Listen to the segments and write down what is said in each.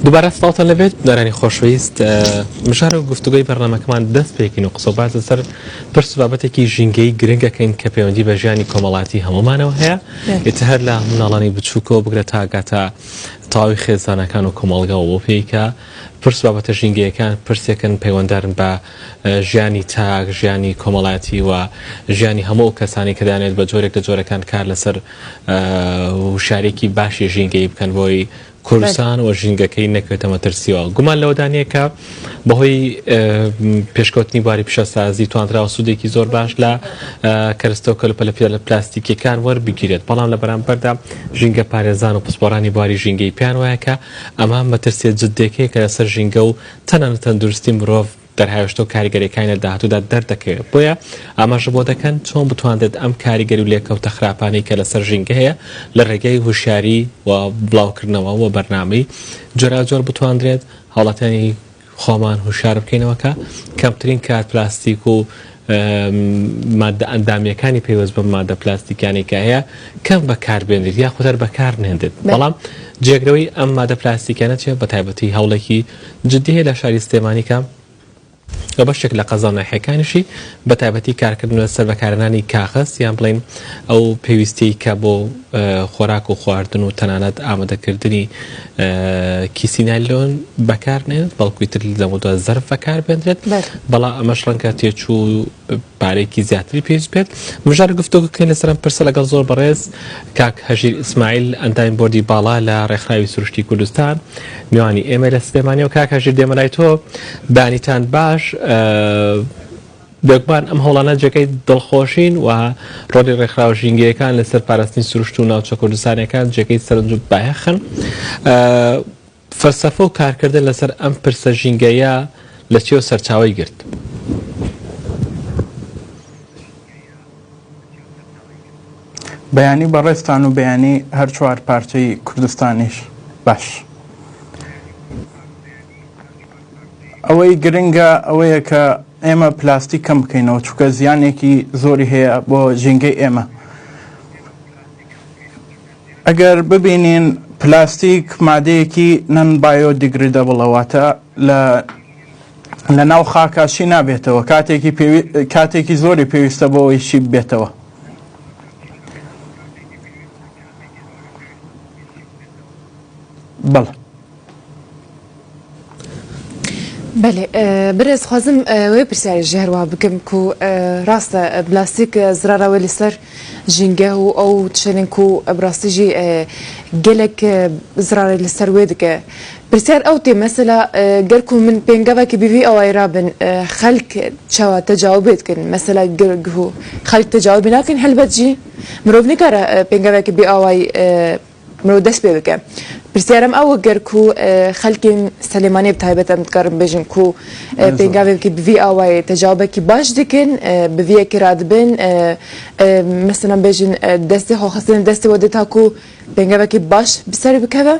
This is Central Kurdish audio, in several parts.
دووبارە سڵاوتان لەبێت دارانی خۆشەویست مژار و گفتوگۆی بەرنامەکەمان دەست پێکین و قسە باس لەسەر پرس و بابەتێکی ژینگەی گرنگەکەین کە پەیوەندی بە ژیانی کۆمەڵاتی هەمومانەوە هەیە ئیتر هەر لە مناڵانی بچووکەوە بگرە تا گاتە تەواوی خێزانەکان و کۆمەڵگەوە بۆ پێی کە پرس بابەتە ژینگەیەکان پرسێکن پەیوەندارن بە ژیانی تاک، ژیانی کۆمەڵایەتی و ژیانی هەموو ئەو کەسانەی کە دەیانەوێت بە جۆرێک لە جۆرەکان کار لەسەر وشیارییەکی باشی ژینگەیی بکەن بۆی کوردستان و ژینگەکەی نەکەوێتە مەترسیەوە. گومان لەوەدا نییە کە بەهۆی پێشکەوتنی بواری پیشەسازی توانراوە سوودێکی زۆر باش لە کەرستە و کەلوپەلە پلاستیکیەکان وەربگیرێت، بەڵام لە بەرامبەردا ژینگە پارێزان و پسپۆرانی بواری ژینگەی پێیان وایە کە ئەمە مەترسیە جددیەکەیە کە لەسەر ژینگە و تەنانەت تەندروستی مرۆڤ دەرهاوێشتە و کاریگەریەکانی لە داهاتوودا دەردەکەوێت، بۆیە ئاماژە بۆ دەکەن چۆن بتواندرێت ئەم کاریگەری و لێکەوتە خراپانەی کە لەسەر ژینگە هەیە لە ڕێگەی هۆشیاری و بڵاوکردنەوە و بەرنامەی جۆراوجۆر بتواندرێت هاوڵاتیانی خۆمان هۆشیار بکەینەوە کە کەمترین کات پلاستیک و مادە ئەندامیەکانی پەیوەست بەم مادە پلاستیکانەی کە هەیە کەم بەکاربێنرێت یاخود هەر بەکار نەهێنرێت بەڵام جێگرەوەی ئەم مادە پلاستیکانە چیە بە تایبەتی هەوڵێکی جدی هەیە لە شاری سلێمانی کە و بەشێک لە قەزا و ناحیەکانیشی بە تایبەتی کارکردن لەسەر بەکارهێنانی کاغەز یان بڵێین ئەو پێویستیەی کە بۆ خۆراک و خواردن و تەنانەت ئامادەکردنی کیسی نایلۆن بەکار نێت بەڵکو ئیتر لەمەودوا زەرف بەکار بێنرێت بەڵام ئەمەش ڕەنگە تێچوو پارەیەکی زیاتری پێویست بێت مژار گفتوگۆکەین لەسەر ئەم پرسە لەگەڵ زۆر بەڕێز کاک هەژیر ئیسماعیل ئەندامی بۆردی باڵا لە ڕێکخراوی سروشتی کوردستان میوانی ئێمە لە سلێمانی و کاک هەژیر دێمە لای تۆ بەیانیتان باش بێگومان ئەم هەوڵانە جێگەی دڵخۆشین و ڕۆڵی ڕێکخراوە ژینگەیەکان لەسەر پاراستنی سروشت و ناوچە کوردستانیەکان جێگەی سەرنج و بایەخن. فەلسەفە و کارکردن لەسەر ئەم پرسە ژینگەیە لە چیەوە سەرچاوەی گرت؟ بەیانی بەڕێزتان و بەیانی هەر چوار پارچەی کوردستانیش باش. ئەوەی گرنگە ئەوەیە کە ئێمە پلاستیک کەم بکەینەوە چونکە زیانێکی زۆری هەیە بۆ ژینگەی ئێمە. ئەگەر ببینین پلاستیک مادەیەکی non biodegradable ە واتە لە لە ناو خاکا شی نابێتەوە کاتێکی کاتێکی زۆری پێویستە بۆ ئەوەی شی بێتەوە. بەڵێ. بەلێ برێز خوازم وێ پرسیارێ ژێ هەروەها بکەم کو راستە بلاستیک زرارا وێ لەسەر ژینگە و ئەو تشێنن کو براستی ژی گەلەک زرارێ لەسەر وێ دکە پرسیار ئەو تێ مەسەلا گەر کو من پێنگەڤەکی بی وی ئەوای رابن خەلک چەوا تەجاوبێ دکن مەسەلا گەر خەلک تەجاوبێ ناکەن هەلبەت ژی مرۆڤ نکارە پێنگەڤەکی بی ئاوای مرۆ دەست پێ بکە. پرسیارم ئەوە گەر کو خەلکێن سلێمانیە bi تایبەت em dikarin bêjin ku pêngavekî bi vî awayê tecawubekî baş dikin bi vî yekê radibin mesela bêjin destê xwe xistine destê we de ta ku pêngavekî baş bi ser bikeve?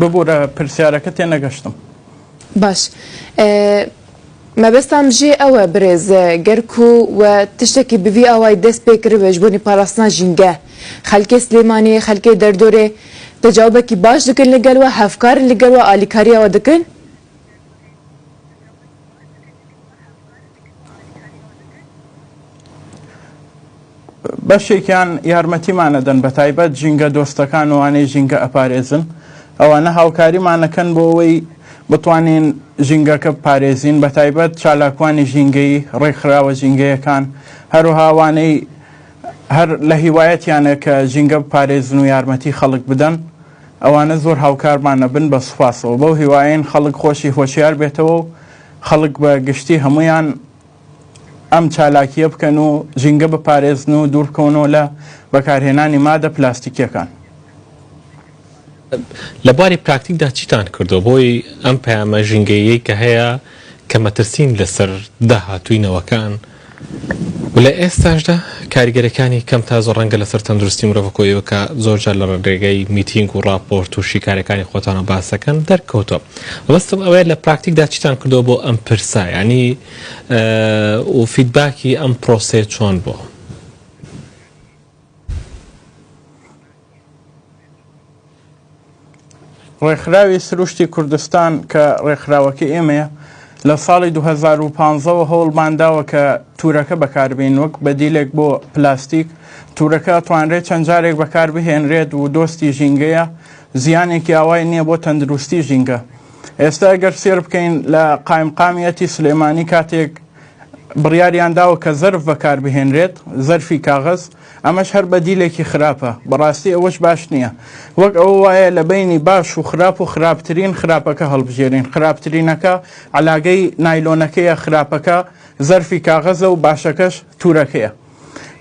ببورە پرسیارەکە تێنەگەشتم. باش مەبەستام ژێ ئەوە برێز گەر کو وە تشتەکی bi vî awayî dest pê kiribe ji bonî parastina jîngeh xelkê Silêmaniyê xelkê derdorê tecawubekî baş dikin li gel we hevkar in li gel we alîkariya we dikin? بەشێکیان یارمەتیمان ئەدەن بەتایبەت ژینگە دۆستەکان و ئەوانەی ژینگە ئەپارێزن ئەوانە هاوکاریمان ئەکەن بۆ ئەوەی بتوانین ژینگەکە بپارێزین بەتایبەت چالاکوانی ژینگەیی ڕێکخراوە ژینگەیەکان هەروەها ئەوانەی هەر لە هیوایەتیانە کە ژینگە بپارێزن و یارمەتی خەڵک بدەن ئەوانە زۆر هاوکارمان ئەبن بە سوپاسەوە بەو هیوایەین خەڵک خۆشی هۆشیار بێتەوە و خەڵک بە گشتی هەموویان ئەم چالاکییە بکەن و ژینگە بپارێزن و دووربکەونەوە لە بەکارهێنانی مادە پلاستیکییەکان. لە بواری پراکتیکدا چیتان کردووە بۆی ئەم پەیامە ژینگەییەی کە هەیە کە مەترسین لەسەر داهاتووی نەوەکان و لە ئێستاشدا کاریگەریەکانی کەم تا زۆر ڕەنگە لەسەر تەندروستی مرۆڤ کۆ ئێوە کە زۆر جار لە ڕێگەی میتینگ و ڕاپۆرت و شیکارەکانی خۆتانەوە باس دەکەن دەرکەوتووە مەبەستم ئەوەیە لە پراکتیکدا چیتان کردووە بۆ ئەم پرسە یانی و feedback ی ئەم پرۆسەیە چۆن بووە؟ ڕێکخراوی سروشتی کوردستان کە ڕێکخراوەکەی ئێمەیە لە ساڵی 2015 وە هەوڵمان داوە کە تورەکە بەکاربێنین وەک بەدیلێک بۆ پلاستیک، تورەکە ئەتوانرێت چەند جارێک بەکاربهێنرێت و دۆستی ژینگەیە، زیانێکی ئاوای نییە بۆ تەندروستی ژینگە. ئێستا ئەگەر سێر بکەین لە قایمقامیەتی سلێمانی کاتێک بڕیاریان داوە کە زەرف بەکاربهێنرێت، زەرفی کاغەز، ئەمەش هەر بەدیلێکی خراپە، بەڕاستی ئەوەش باش نییە. وەک ئەوە وایە لە بەینی باش و خراپ و خراپترین خراپەکە هەڵبژێرین، خراپترینەکە عەلاگەی نایلۆنەکەیە، خراپەکە زەرفی کاغەزە و باشەکەش تورەکەیە.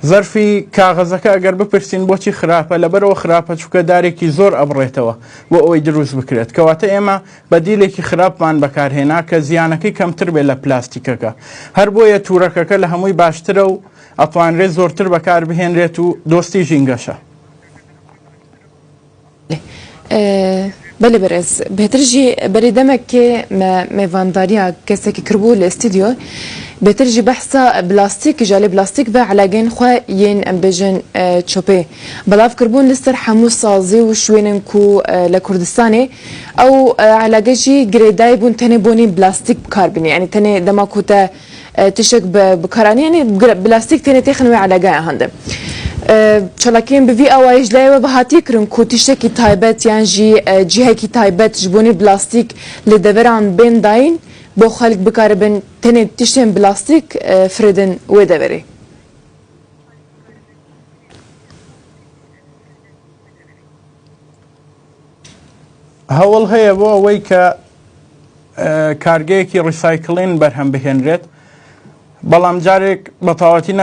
زەرفی کاغەزەکە ئەگەر بپرسین بۆچی خراپە، لەبەرئەوە خراپە چونکە دارێکی زۆر ئەبڕێتەوە بۆ ئەوەی دروست بکرێت. کەواتە ئێمە بەدیلێکی خراپمان بەکارهێنا کە زیانەکەی کەمتر بێت لە پلاستیکەکە. هەر بۆیە تورەکەکە لە هەمووی باشترە و ئەتوانرێت زۆرتر بەکاربهێنرێت و دۆستی ژینگەشە. بەلێ بەرێز بێتر ژی بەری دەمەکێ me mêvandariya kesekî kiribû li stûdyo bêtir jî behsa blastîk ji aliyê blastîk ve elagên xwe yên em bêjin çopê belav kiribûn li ser hemû sazî û şwênên ku li Kurdistanê ew elage jî girêdayî bûn tenê bonî blastîk bikar bînî yanî tenê dema ku te Tiştek bi bikaranî yanî bilastîk têne têxin wê elegaya hande. Çalakiyên bi vî awayî ji layê we bihatiye kirin ku tiştekî taybet yan jî cihekî taybet ji bonî bilastîk li deveran bên dayîn bo xelk bikaribin tenê tiştên bilastîk firêdin wê deverê. هەوڵ هەیە بۆ ئەوەی کە کارگەیەکی recycling بەرهەم بهێنرێت، بەڵام جارێک بەتەواوەتی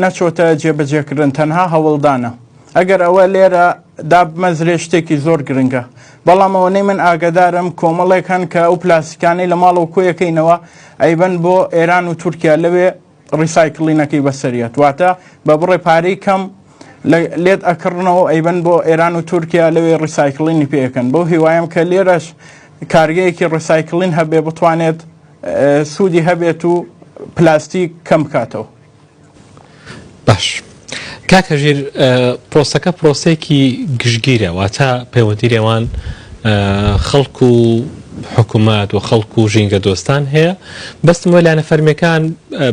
نەچۆتە جێبەجێکردن، تەنها هەوڵدانە. ئەگەر ئەوە لێرە دابمەزرێت شتێکی زۆر گرنگە، بەڵام ئەوەنەی من ئاگەدارم کۆمەڵێک هەن کە ئەو پلاستیکانەی لە ماڵەوە کۆیەکەینەوە ئەیبەن بۆ ئێران و تورکیا لەوێ recycling ەکەی بەسەریەت واتە بە بڕێ پارەی کەم لێت ئەکڕنەوە ئەیبەن بۆ ئێران و تورکیا لەوێ recycling ی پێ ئەکەن بەو هیوایم کە لێرەش کارگەیەکی recycling هەبێ بتوانێت سوودی هەبێت و پلاستیک کەم بکاتەوە. باش کاک هەژیر پرۆسەکە پرۆسەیەکی گشتگیرە واتە پەیوەندی نێوان خەڵک و حکوومەت و خەڵک و ژینگە دۆستان هەیە بەستم وە لایەنە فەرمیەکان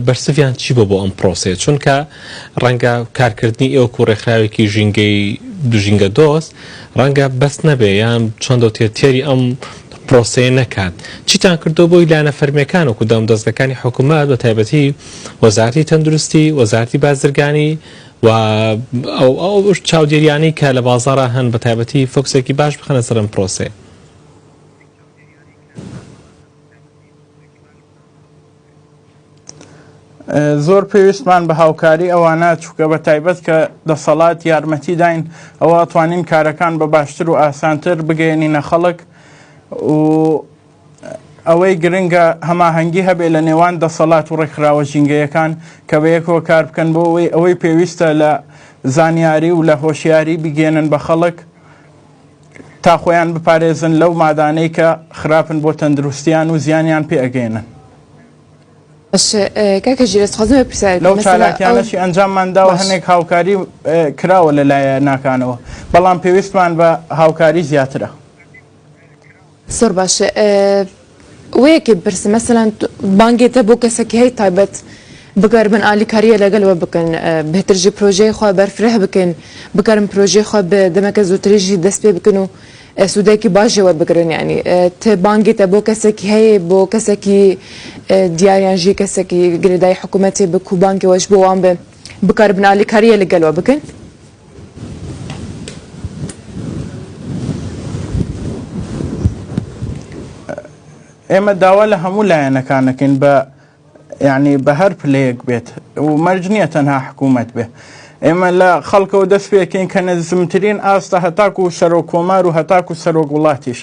بەرسڤیان چی بۆ بۆ ئەم پرۆسەیە چونکە ڕەنگە کارکردنی ئێوەک و ڕێکخراوێکی ژینگەی ژینگە دۆست ڕەنگە بەس نەبێ یان چۆن دەوترێت تێری ئەم پرۆسەیە نەکات چیتان کردو بۆی لایەنە فەرمیەکان وەکو دەم دەستگەکانی حکوومەت بە تایبەتی وەزارەتی تەندروستی، وەزارەتی بازرگانی و ئەو ئەو چاودێریانەی کە لە بازاڕا هەن بە تایبەتی فۆکسێکی باش بخەنە سەر ئەم پرۆسەیە. زۆر پێویستمان بە هاوکاری ئەوانە چونکە بە تایبەت کە دەسەڵات یارمەتی داین ئەوە ئەتوانین کارەکان بە باشتر و ئاسانتر بگەیەنینە خەڵک و ئەوەی گرنگە هەماهەنگی هەبێ لە نێوان دەسەڵات و ڕێکخراوە ژینگەیەکان کە بەیەکەوە کار بکەن بۆ ئەوەی ئەوەی پێویستە لە زانیاری و لە هۆشیاری بیگەێنن بە خەڵک تا خۆیان بپارێزن لەو مادانەی کە خراپن بۆ تەندروستیان و زیانیان پێ ئەگەێنن. باش کاکە ژیر ئەز خوازم پرسیار لەو چالاکیانەشی ئەنجاممان داوە هەنێک هاوکاری کراوە لە لایەنەکانەوە بەڵام پێویستمان بە هاوکاری زیاترە. زۆر باشە وەیەکێ بپرسم مەسەلەن بانگێ تە بۆ کەسەکی هەی تایبەت بکاربن ئالیکاریە لەگەل وە بکەن بهتر ژی پرۆژەی خوە بەرفرەه بکەن بکارن پرۆژەی خوە بە دەمەکە زووتری ژی دەست پێ بکەن و سوودێکی باش ژێ وەربگرن یانی ت بانگێ تە بۆ کەسەکی هەیە بۆ کەسەکی دیار یان ژی کەسەکی گرێدای حکوومەتێ بک و بانگێ وەش بۆ وان بێ بکاربن ئالیکاریە لەگەل وە بکەن. ئێمە داوا لە هەموو لایەنەکان دەکەین بە یعنی بە هەر پلەیەک بێت و مەرج نییە تەنها حکوومەت بێ ئێمە لە خەڵکەوە دەست پێکەین کە نزمترین ئاستە هەتاکو و سەرۆک کۆمار و هەتاکو سەرۆک وڵاتیش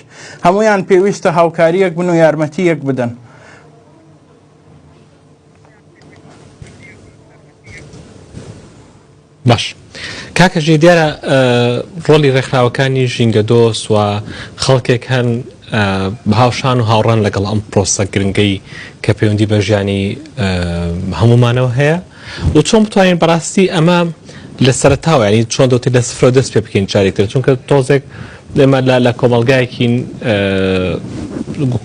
هەمویان پێویستە هاوکاریەک بن و یارمەتی یەک بدەن. باش کاکە ژیر دیارە ڕۆڵی ڕێکخراوەکانی ژینگەدۆست و خەڵکێک هەن هاوشان و هاوڕان لەگەڵ ئەم پرۆسە گرنگەی کە پەیوەندی بە ژیانی هەمومانەوە هەیە و چۆن بتوانین بەڕاستی ئەمە لە سەرتاوە ینی چۆن دەوتێت لە سفرەوە دەست پێ بکەین جارێکتر چونکە تۆزێک ئێمە لە کۆمەڵگایەکین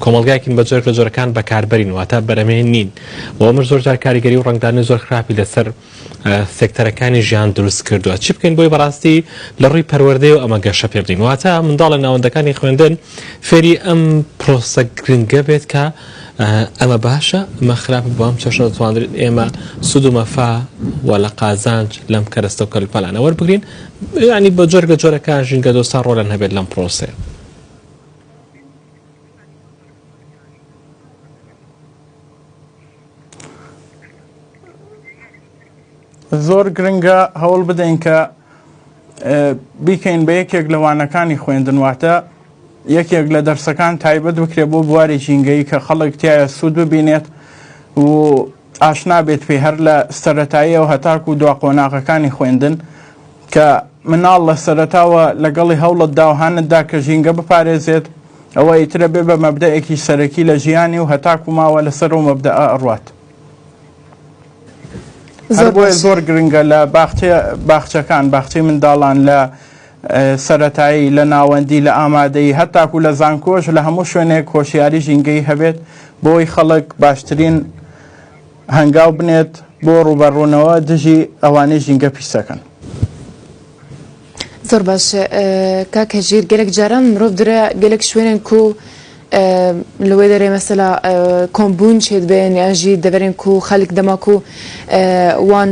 کۆمەڵگایەکین بە جۆرێک لە جۆرەکان بەکاربەرین واتە بەرەمێن نین و ئەمەش زۆر جار کاریگەری و ڕەنگدانەوەی زۆر خراپی لەسەر سێکتەرەکانی ژیان دروست کردووە چی بکەین بۆی بەڕاستی لە ڕووی پەروەردەی و ئەمە گەشە پێ بدەین واتە منداڵ لە ناوەندەکانی خوێندن فێری ئەم پرۆسە گرنگە بێت کە ئەمە باشە ئەمە خراپە بۆ ئەم چەشنە دەتوانرێت ئێمە سوود و مەفا و لە قازانج لەم کەرەستە و کەلوپەلانە وەربگرین یانی بە جۆرێک لە جۆرەکان ژینگە دۆستان ڕۆڵیان هەبێت لەم پرۆسەیە. زۆر گرنگە هەوڵ بدەین کە بیکەین بە یەکێک لە وانەکانی خوێندن واتە یەکێک لە دەرسەکان تایبەت بکرێت بۆ بواری ژینگەیی کە خەڵک تایە سوود ببینێت و ئاشنا بێت پێی هەر لە سەرەتاییەوە هەتاکوو دوا قۆناغەکانی خوێندن کە مناڵ لە سەرەتاوە لەگەڵی هەوڵت دا و هانت دا کە ژینگە بپارێزێت ئەوە ئیتر ئەبێ بە مەبدەئێکی سەرەکی لە ژیانی و هەتاکوو ماوە لەسەر ئەو مەبدەئە ئەڕوات. هەر بۆیە زۆر گرنگە لە باخچە باخچەکان باخچەی منداڵان لە سەرەتایی، لە ناوەندی، لە ئامادەیی، هەتاکو لە زانکۆش لە هەموو شوێنێک هۆشیاری ژینگەیی هەبێت بۆی خەڵک باشترین هەنگاو بنێت بۆ ڕووبەڕوونەوە دژی ئەوانەی ژینگە پیسەکەن. زۆر باش کاک هەژیر گەلەک جاران مرۆڤ درە گەلەک شوێنێن کو لە وێ دەرێ مەسەلا کۆمبوون چێ دبێن یان ژی دەڤەرێن کو خەلک دەما کو وان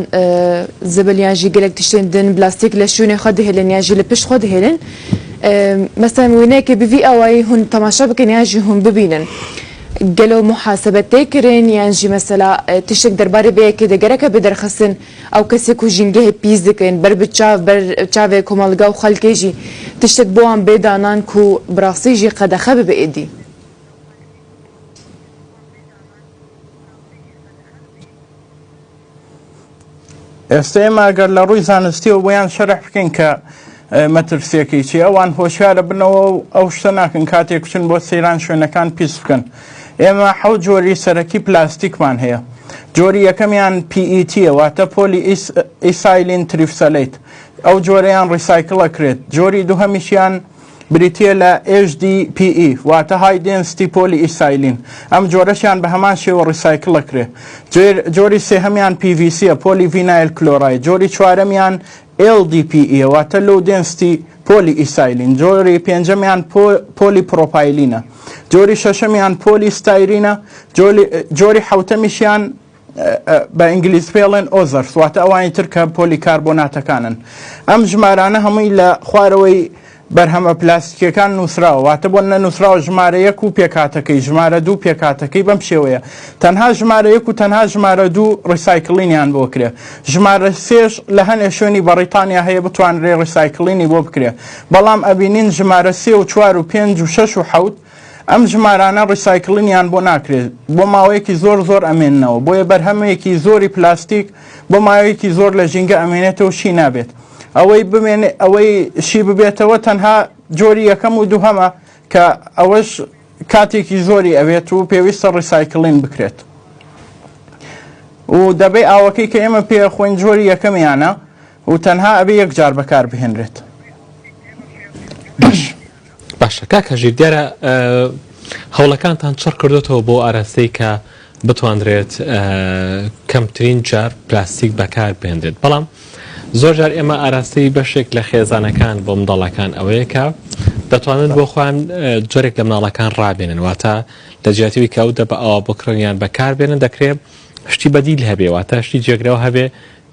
زبل یان ژی گەلەک تشتێن دن بلاستیک لە شوێنێ خwe دهێلن یان ژی لە پشت خwe دهێلن مەسەلەن وێنەیەکێ bi vî awayî hûn temaşe bikin yan jî hûn bibînin gelo muhasebe tê kirin yan jî mesela tiştek derbarê vê yekê de gereke bê derxistin Ew kesê ku jîngehê pîs dikin, ber bi çav ber çavê komelga û xelkê jî tiştek bo wan bê danan ku bi rastî jî qedexe bibe êdî. ئێستا ئێمە گەر لە ڕووی زانستیەوە بۆیان شەرح بکەین کە مەترسیەکەی چیە ئەوان هۆشیارە بنەوە و ئەو شتە ناکەن کاتێک بچن بۆ سەیران شوێنەکان پیس بکەن ئێمە حەوت جۆری سەرەکی پلاستیکمان هەیە جۆری یەکەمیان PET واتە polyethylene terephthalate ئەو جۆرەیان recycle ئەکرێت جۆری دووهەمیشیان بریتییە لە HDPE واتە high density polyethylene ئەم جۆرەشیان بە هەمان شێوە recycle ئەکرێت جۆری سێهەمیان PVC polyvinyl chloride جۆری چوارەمیان LDPE واتە low density polyethylene، جۆری پێنجەمیان پۆلی پرۆپایلینە، جۆری شەشەمیان پۆلی ستایرینە، جۆری حەوتەمیشیان بە ئینگلیز پێڵێن others واتە ئەوانی تر کە پۆلی کاربۆناتەکانن. ئەم ژمارانە هەمووی لە خوارەوەی بەرهەمە پلاستیکیەکان نووسراوە، واتە بۆ نەنووسراوە ژمارە یەک و پێکهاتەکەی، ژمارە دوو پێکهاتەکەی بەم شێوەیە. تەنها ژمارە یەک و تەنها ژمارە دوو recycling یان بۆ کرێ. ژمارە سێش لە هەنێ شوێنی بەڕیتانیا هەیە بتوانرێ recycling ی بۆ بکرێ. بەڵام ئەبینین ژمارە سێ و چوار و پێنج و شەش و حەوت ئەم ژمارانە recycling یان بۆ ناکرێت. بۆ ماوەیەکی زۆر زۆر ئەمێننەوە. بۆیە بەرهەمێکی زۆری پلاستیک بۆ ماوەیەکی زۆر لە ژینگە ئەمێنێتەوە شی نابێت. ئەوەی بمێنێ ئەوەی شی ببێتەوە تەنها جۆری یەکەم و دووهەمە کە ئەوەش کاتێکی زۆری ئەوێت و پێویستە recycling بکرێت و دەبەی ئاوەکەی کە ئێمە پێ خۆین جۆری یەکەمیانە و تەنها ئەبێ یەک جار بەکار بهێنرێت. باش باشە کاک هەژیر دیارە هەوڵەکانتان چڕ کردوتەوە بۆ ئاراستەی کە بتواندرێت کەمترین جار پلاستیک بەکار بهێنرێت بەڵام زۆر جار ئێمە ئاراستەی بەشێک لە خێزانەکان بۆ منداڵەکان ئەوەیە کە دەتوانن بۆ خۆیان جۆرێک لە مناڵەکان ڕابێنن واتە لە جیاتیوی کە ئەو دەبە ئەوە بکڕن یان بەکار بێنن دەکرێت شتی بەدیل هەبێ واتە شتی جێگرەوە هەبێ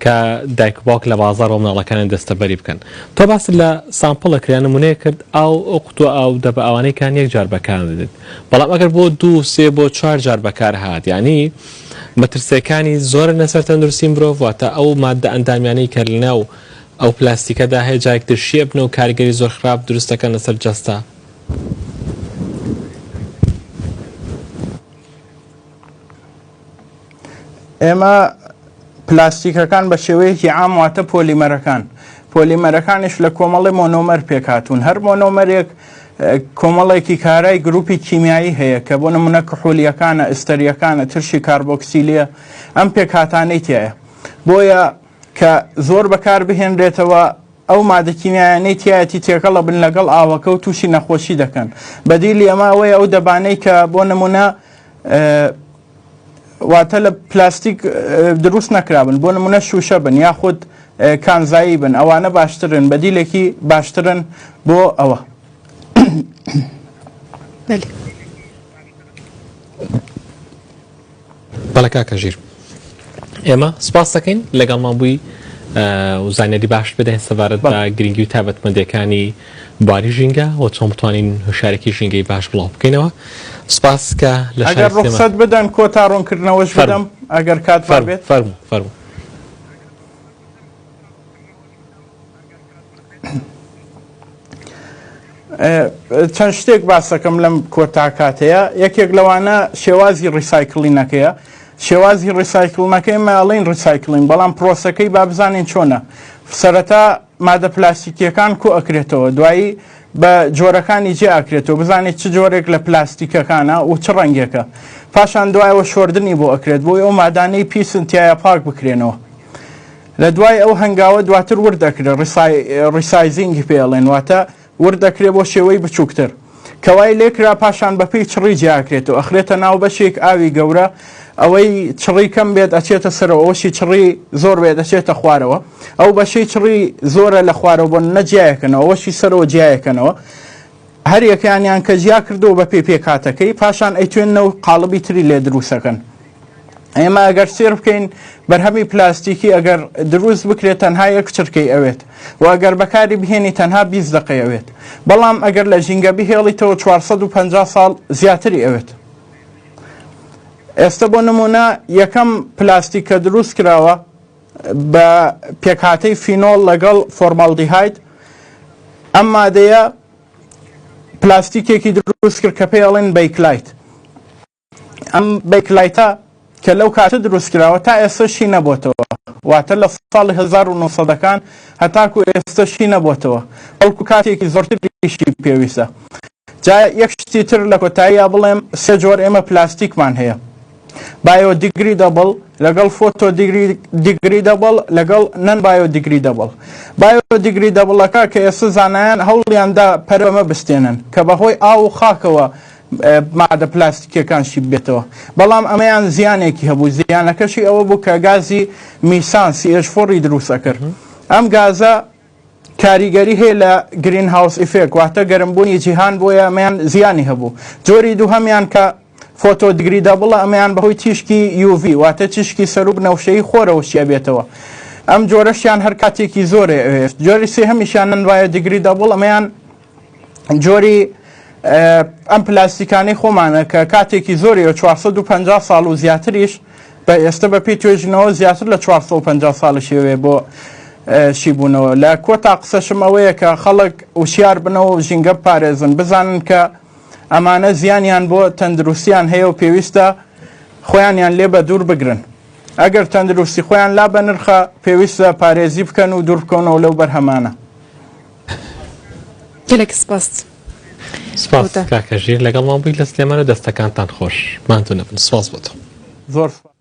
کە دایک و باوک لە بازاڕ بۆ مناڵەکانیان دەستەبەری بکەن. تۆ باست لە sample کرد یان نمونەیەک کرد ئاو ئەو قوتوە ئاو دەبە ئاوانەی کان یەک جار بەکاردێت بەڵام ئەگەر بۆ دوو سێ بۆ چوار جار بەکار هات یانی مەترسیەکانی زۆرن لەسەر تەندروستی مرۆڤ واتە ئەو ماددە ئەندامیانەی کە لەناو ئەو پلاستیکەدا هەیە جارێک تر شی ئەبنەوە کاریگەری زۆر خراپ دروست دەکەن لەسەر جەستە. ئێمە پلاستیکەکان بە شێوەیەکی عام واتە پۆلیمەرەکان پۆلیمەرەکانیش لە کۆمەڵی مۆنۆمەر پێکهاتوون هەر مۆنۆمەرێک کۆمەڵێکی کارای گروپی کیمیایی هەیە کە بۆ نمونە کحولیەکانە ئستەریەکانە ترشی کاربۆکسیلیە ئەم پێکهاتانەی تایە بۆیە کە زۆر بەکار بهێنرێتەوە. ئەو مادە کیمیایانەی تیایەتی تێکەڵ ئەبن لەگەڵ ئاوەکە و تووشی نەخۆشی دەکەن. بەدیلی ئەمە ئەوەیە ئەو دەبانەی کە بۆ نمونە واتە لە پلاستیک دروست نەکرابن بۆ نمونە شوشە بن یاخود کانزایی بن ئەوانە باشترن بەدیلێکی باشترن بۆ ئەوە. بەڵێ کاکە ژیر ئێمە سپاس دەکەین لەگەڵمان بووی و زانیاری باشت بدەین سەبارەت بە گرنگی و تایبەتمەندیەکانی بواری ژینگە و چۆن بتوانین هۆشارێکی ژینگەی باش بڵاو بکەینەوە سپاس کە لە ئەگەر ڕوخسەت بدەن کۆتا ڕوونکردنەوەش بدەم ئەگەر کات بێت فەرموو فەرموو چەند شتێک باسەکەم لەم کۆتا کاتەیە یەکێک لەوانە شێوازی recycling ەکەیە شێوازی recycle ەکەی ماڵین recycling بەڵام پرۆسەکەی با بزانین چۆنە سەرەتا مادە پلاستیکیەکان کۆ ئەکرێتەوە دوایی بە جۆرەکانی جێ ئاکرێتەوە بزانێت چ جۆرێک لە پلاستیکەکانە و چ ڕەنگێکە پاشان دوایەوە شۆردنی بۆ ئەکرێت بۆی ئەو مادانەی پیسن تایە پاک بکرێنەوە لە دوای ئەو هەنگاوە دواتر ورد دەکرێت، resizing ی پێ ئەڵێن، واتە ورد دەکرێت بۆ شێوەی بچووکتر. کە وای لێکرا پاشان بە پێی چڕی جیاکرێتەوە، ئەخرێتە ناو بەشێک ئاوی گەورە، ئەوەی چڕی کەم بێت ئەچێتە سەرەوە، ئەوەشی چڕی زۆر بێت ئەچێتە خوارەوە. ئەو بەشەی چڕی زۆرە لە خوارەوە بۆ نمونە جیایەکەنەوە، ئەوەشی سەرەوە جیایەکەنەوە. هەر یەکەیانیان کە جیا کردەوە بە پێی پێکهاتەکەی، پاشان ئەیتوێننەوە قاڵبی تری لێ دروست ئەکەن. ئێمە ئەگەر سێر بکەین بەرهەمی پلاستیکی ئەگەر دروست بکرێت تەنها یەک چرکەی ئەوێت و ئەگەر بەکاری بهێنی تەنها 20 دقەی ئەوێت بەڵام ئەگەر لە ژینگە بهێڵیتەوە 450 ساڵ زیاتری ئەوێت ئێستا بۆ نمونە یەکەم پلاستیک کە دروست کراوە بە پێکهاتەی فینۆڵ لەگەڵ فۆرماڵدیهاید ئەم مادەیە پلاستیکێکی دروست کرد کە پێی ئەڵێن بەیکلایت ئەم بەیکلایتە کە لەو کاتە دروست کراوە تا ئێستا شی نەبۆتەوە واتە لە ساڵی 1970ەکان هەتاکو ئێستا شی نەبۆتەوە بەڵکو کاتێکی زۆرتریشی پێویستە جا یەک شتی تر لە کۆتاییا بڵێم سێ جۆر ئێمە پلاستیکمان هەیە biodegradable لەگەڵ photodegradable لەگەڵ non biodegradable. biodegradable ەکە کە ئێستا زانایان هەوڵیان دا پەرە بەمە بستێنن کە بەهۆی ئاو و خاکەوە مادە پلاستیکیەکان شی بێتەوە بەڵام ئەمەیان زیانێکی هەبوو زیانەکەشی ئەوە بوو کە گازی میسان CH4 ی دروست ئەکرد ئەم گازە کاریگەری هەیە لە greenhouse effect واتە گەرمبوونی جیهان بۆیە ئەمەیان زیانی هەبوو جۆری دووهەمیان کە photodegradable ە ئەمەیان بەهۆی تیشکی UV واتە تیشکی سەروو بنەوشەیی خۆرەوە شی ئەبێتەوە ئەم جۆرەشیان هەر کاتێکی زۆرێ ئەوێت جۆری سێهەمیشیان non biodegradable ئەمەیان جۆری ئەم پلاستیکانەی خۆمانە کە کاتێکی زۆری 450 ساڵ و زیاتریش بە ئێستا بە پێی توێژینەوە زیاتر لە 450 ساڵی شێوێ بۆ شیبوونەوە لە کۆتا قسەشم ئەوەیە کە خەڵک وشیار بنەوە و ژینگە بپارێزن بزانن کە ئەمانە زیانیان بۆ تەندروستیان هەیە و پێویستە خۆیانیان لێ بە دوور بگرن ئەگەر تەندروستی خۆیان لا بە نرخە پێویستە پارێزی بکەن و دوور بکەونەوە لەو بەرهەمانە. گەلەک سپاس. سپاس کاکە ژیر لەگەڵمان بووی لە سلێمانە دەستەکانتان خۆش ماندوو نەبن سپاس بۆ تۆ. زۆر سپاس.